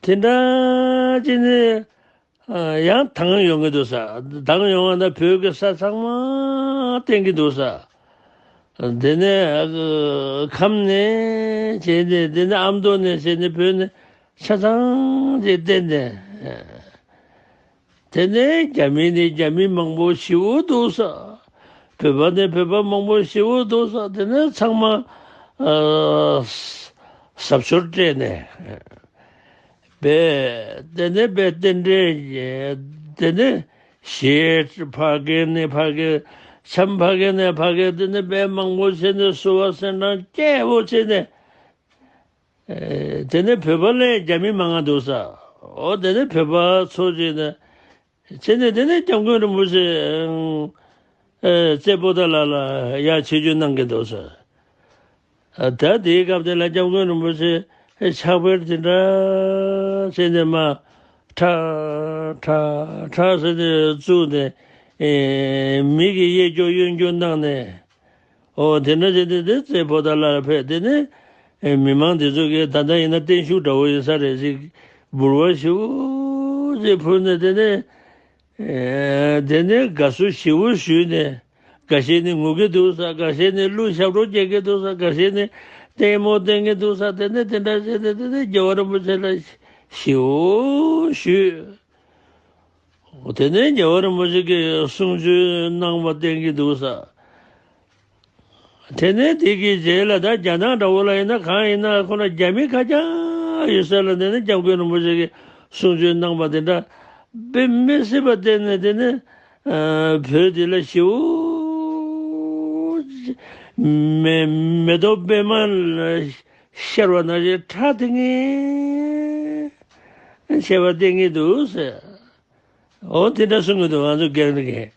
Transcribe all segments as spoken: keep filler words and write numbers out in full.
དེ་འདྲ་ཅིག་ནས་ཡང་དྭངས་ཡོང་གི་འདུག་ས། དྭངས་ཡོང་བ་ན་བོད་ཀྱི་ས་ཚང་མ་བསྟན་གྱི་འདུག་ས། དེ་ནས་ཁམས་ནས་བྱས་ནས། དེ་ནས་ཨ་མདོ་ནས་བྱས་ནས། བོད་ནས་ཆ་ཚང་ཅིག་བསྟན་ནས། དེ་ནས་རྒྱ་མི་ནས་རྒྱ་མི་མང་པོ་ཞེ་པོ་འདུག་ས། བོད་པ་ནས་བོད་པ་མང་པོ་ཞེ་པོ་འདུག་ས། དེ་ནས་ཚང་མ་ཨ་ཟབ་ཆོས་སྤྲད་ནས། བས། དེ་ནས་བས་རྟེན་འབྲེལ། དེ་ནས་ཞེས་ཕ་གི་ནས་ཕ་གི། འཆམ་ཕ་གི་ནས་ཕ་གི། དེ་ནས་བས་མང་པོ་བྱས་ནས་བསུ་བ་སེར་སྦྲེང་སྐྱེ་བོ་བྱས་ནས། ཨེ། དེ་ནས་བོད་པ་ལས་རྒྱ་མི་མང་ང་འདུག་ས། འོ། དེ་ནས་བོད་པ་ཚོ་བྱས་ནས། བྱས་ནས་དེ་ནས་སྐྱབས་མགོན་རིན་པོ་ཆེ། ཨེ། རྩེ་པོ་ཏཱ་ལ་ལ་ཡར་ཆིབས་བསྒྱུར་གནང་གི་འདུག་ས། ཨ། ད་དེའི་སྐབས་དེ་ལ་སྐྱབས་མགོན་རིན་པོ་ཆེ་ཕྱག་དཔེ་དེ་འདྲ་བྱས་ནས་མར་ཁྲ་ཁྲ་ཁྲ་ཟེར་ནས་བཙུགས་ནས། ཨེ། མི་གིས་གཡས་སྐྱོར་གཡོན་སྐྱོར་གནང་ནས། ཨོ། དེ་འདྲ་བྱས་ཏེ་དེ་རྩེ་པོ་ཏཱ་ལར་ཕེབས། དེ་ནས་མི་མང་དེ་ཚོ་གིས་ད་ལྟ་ཡིན་ན་བརྟན་བཞུགས་འདྲ་བོ་ཡིན་ས་རེད་ཟེར་འབུལ་བ་ཞེ་པོ་ཅིག་ཕུལ་ནས། དེ་ནས། ཨེ། དེ་ནས་དགའ་བསུ་ཞེ་པོ་ཞུས་ནས། འགའ་ཤས་ནི་ངུ་གི་འདུག་ས། འགའ་ཤས་ནི་གླུ་ཞབས་བྲོ་རྒྱག་གི་འདུག་ས། འགའ་ཤས་ནི་ལྟད་མོ་བསྟན་གི་འདུག་ས། དེ་ནས་དེ་འདྲ་བྱས་ནས། དེ་ནས་རྒྱལ་བ་རིན་པོ་ཆེ་ལ་ཞེ་པོ་ཞུས། དེ་ནས་རྒྱལ་བ་རིན་པོ་ཆེ་གིས་གསུང་ཆོས་གནང་བ་བསྟན་གྱི་འདུག་ས། དེ་ནས་དེ་གི་རྗེས་ལ་ད་རྒྱ་ནག་འདྲ་བོ་ལ་ཡིན་ན། གང་ཡིན་ན་ཁོ་ན་རྒྱ་མི་ཁ་རྐྱང་ཡོད་ས་ལ། དེ་ནས་སྐྱབས་མགོན་རིན་པོ་ཆེ་གིས་གསུང་ཆོས་གནང་བ་དེ་འདྲ་དཔེ་མི་སྲིད་པ་བསྟན་ནས། དེ་ནས་ཨ་བོད་འདི་ལ་ཞེ་པོ་མེ་མེ་ཏོག་པད་མ་ལ་ཤར་བ་ནང་བཞིན་ཁྲ་ཐིང་ངེ་བྱས་པ་བསྟན་གྱི་འདུག་ཟེར། འོ། དེ་འདྲ་གསུང་གི་འདུག་ང་ཚོ་རྒན་རིགས་ཀྱིས།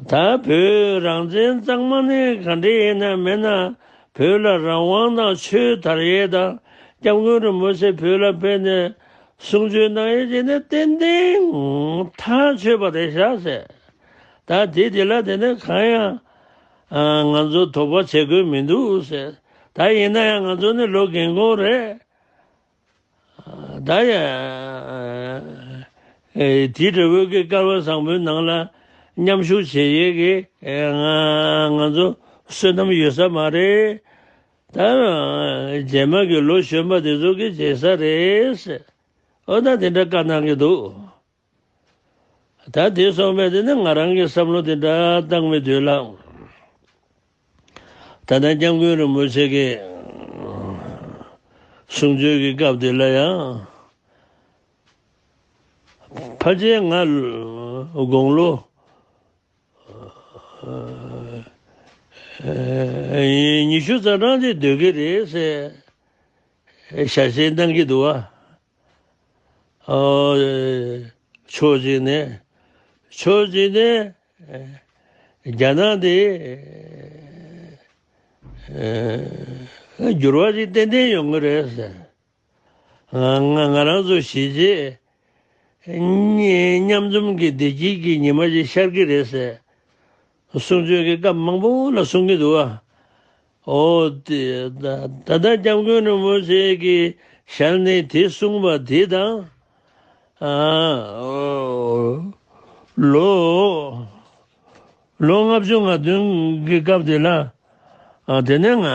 ད་བོད་རང་བཙན་གཙང་མ་ནི་ག་འདྲ་ཡིན་ན་མིན་ན། བོད་ལ་རང་དབང་དང་ཆོས་དར་ཡས་དང་། སྐྱབས་མགོན་རིན་པོ་ཆེ་བོད་ལ་ཕེབས་ནས་གསུང་ཆོས་གནང་ཡས་བྱས་ནས་ཏན་ཏན་ཐག་ཆོད་པ་རེད་ཤག་ཟེར། ད་དེ་དེ་ལ་དེ་ནས་གང་ཡང་ང་ཚོ་དོགས་པ་བྱེད་དགོས་མི་འདུག་ཟེར། ད་ཡིན་ན་ཡང་ང་ཚོ་ནི་ལོ་རྒན་གོག་རེད། ད་ཡ། ཨེ། དེ་འདྲ་བོའི་གི་སྐལ་བ་བཟང་པོའི་ནང་ལ་མཉམ་ཞུགས་བྱེད་ཡས་ཀྱི། ཨེ། ང་ང་ཚོ་བསོད་ནམས་ཡོད་ས་མ་རེད། ད་རྗེས་མ་གི་ལོ་གཞོན་པ་དེ་ཚོ་གིས་བྱེད་ས་རེད་ཟེར། འོ། ད་དེ་འདྲ་བཀའ་གནང་གི་འདུག་ད་དེ་སོང་བས་དེ་ནི་ང་རང་གི་བསམ་བློ་དེ་འདྲ་བཏང་བའི་དུས་ལ། ད་ལྟ་སྐྱབས་མགོན་རིན་པོ་ཆེ་གི་གསུང་ཆོས་ཀྱི་སྐབས་དེ་ལ་ཡང་། ཕལ་ཆེར་ང་དགུང་ལོ་ཉི་ཤུ་རྩ་གྲངས་ཅིག་སྡོད་ཀྱི་རེད་ཟེར་ཞལ་བཞེས་གནང་གི་འདུག་བ། ཨོ། ཕྱོགས་གཅིག་ནས། ཕྱོགས་གཅིག་ནས་རྒྱ་ནག་འདི་འགྱུར་བ་ཞིག་ཏན་ཏན་ཡོང་གི་རེད་ཟེར། ང་ང་ང་རང་ཚོ་གཞིས་བྱེས་མཉམ་འཛོམས་ཀྱི་བདེ་སྐྱིད་ཀྱི་ཉི་མ་ཞིག་ཤར་གྱི་རེད་ཟེར། གསུང་ཆོས་ཀྱི་སྐབས་མང་པོ་ལ་གསུང་གི་འདུག་བ། ཨོ། དེ་ད་ད་ལྟ་སྐྱབས་མགོན་རིན་པོ་ཆེ་གི་ཞལ་ནས་དེ་གསུངས་པ་དེ་དང་། ཨ། ཨོ། ལོ་ལོ་ལྔ་བཅུ་ང་བདུན་གྱི་སྐབས་དེ་ལ། ཨ། དེ་ནས་ང་ཨ་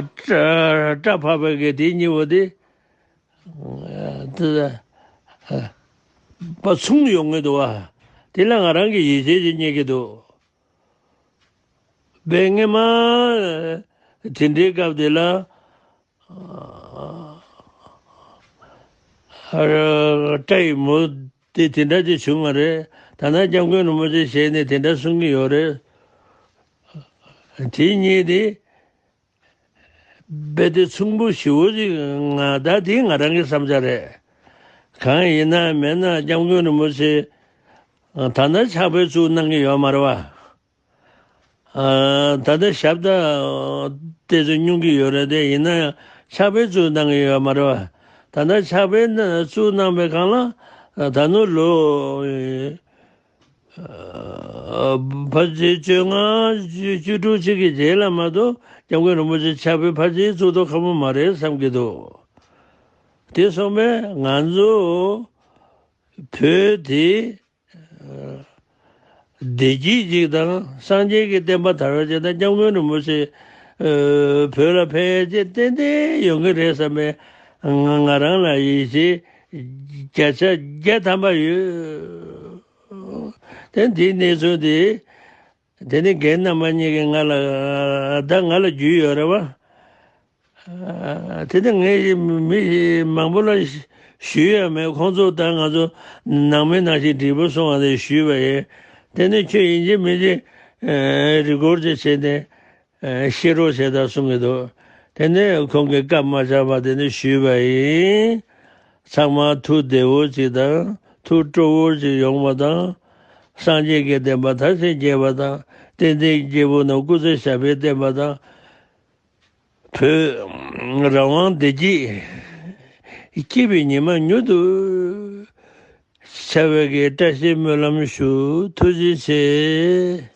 སྐྲ་སྐྲ་ཕབ་པའི་གི་དེ་གཉིས་པོ་དེ། ཨ། དེ་ཨ་པ་མཚུངས་ཡོང་གི་འདུག་བ། དེ་ལ་ང་རང་གིས་ཡིད་ཆེས་ཅིག་རྙེད་ཀྱི་འདུག་བའི་སྔས་མ། དེ་འདྲའི་སྐབས་དེ་ལ། ཨ། སྐྲ་ཡི་མུ་དེ་དེ་འདྲ་ཅིག་བྱུང་བ་རེད། ད་ནང་སྐྱབས་མགོན་རིན་པོ་ཆེ་ཞལ་ནས་དེ་འདྲ་གསུང་གི་ཡོད་རེད། དེ་གཉིས་དེ་རྦད་དེ་མཚུངས་པོ་ཞེ་པོ་ཅིག་ང་ད་དེ་ང་རང་གི་བསམ་འཆར་རེད། གང་ཡིན་ན་མིན་ན་སྐྱབས་མགོན་རིན་པོ་ཆེ་ད་ལྟ་ཕྱག་དཔེ་བཙུགས་གནང་གི་ཡོད་མ་རེད་བ། ཨ། ད་ལྟ་ཞབས་ཏ་དེ་ཚོ་སྙུང་གི་ཡོད་རེད་དེ། ཡིན་ན་ཡང་ཕྱག་དཔེ་བཙུགས་གནང་གི་ཡོད་མ་རེད་བ། ད་ལྟ་ཕྱག་དཔེ་བཙུགས་གནང་བའི་སྒང་ལ་ད་ནུ་ལོ་ཕལ་ཆེར་བཅོ་ལྔ་བཅུ་དྲུག་ཅིག་གི་རྗེས་ལ་མ་གཏོགས་སྐྱབས་མགོན་རིན་པོ་ཆེ་ཕྱག་དཔེ་ཕལ་ཆེར་བཙུགས་མདོག་ཁ་པོ་མ་རེད་བསམ་གྱི་འདུག་དེ་སོང་བས་ང་ཚོ་བོད་དེ་བདེ་སྐྱིད་ཅིག་དང་སངས་རྒྱས་ཀྱི་བསྟན་པ་དར་བ་ཅིག་དང་། སྐྱབས་མགོན་རིན་པོ་ཆེ་བོད་ལ་ཕེབས་ཡས་ཅིག་ཏན་ཏན་ཡོང་གི་རེད་བསམ་པའི་ང་ང་རང་ལ་ཡིད་ཆེས་བརྒྱ་ཆ་བརྒྱ་ཐམ་པ་ཡོད། དེ་འདིའི་གནས་ཚུལ་དེ། དེ་ནས་རྒན་རྣམ་པ་གཉིས་ཀྱིས་ང་ལ། ད་ང་ལ་རྒྱུས་ཡོད་རེད་བ། དེ་ནས་ངས་མི་མང་པོ་ལ་ཞུས་ཡོད་མེད། ཁོང་ཚོ་ད་ང་ཚོ་ནང་མི་ནང་བཞིན་འགྲིག་པོ་སོང་བ་དེ་ཞུས་པ་ཡིན། དེ་ནས་ཁྱོད་ཡིན་གཅིག་མིན་གཅིག་རི་སྐོར་ཅིག་བྱས་ནས་ཤེས་རོགས་བྱེད་དང་གསུང་གི་འདུག་དེ་ནས་ཁོང་གིས་བཀའ་མ་བཅག་པར་དེ་ནས་ཞུས་པ་ཡིན། ཚང་མ་ཐུགས་བདེ་བོ་ཅིག་དང་ཐུགས་སྤྲོ་བོ་ཅིག་ཡོང་བ་དང་། སངས་རྒྱས་ཀྱི་བསྟན་པ་མཐར་ཕྱིན་རྒྱས་པ་དང་། ཏན་ཏན་སྐྱེས་བུ་རྣམས་སྐུ་ཚེ་ཞབས་པད་བརྟན་པ་དང་། བོད་རང་དབང་བདེ་སྐྱིད་སྐྱིད་པའི་ཉི་མ་མྱུར་དུ་འཆར་བའི་གི་བཀྲ་ཤིས་སྨོན་ལམ་ཞུ། ཐུགས་རྗེ་ཆེ།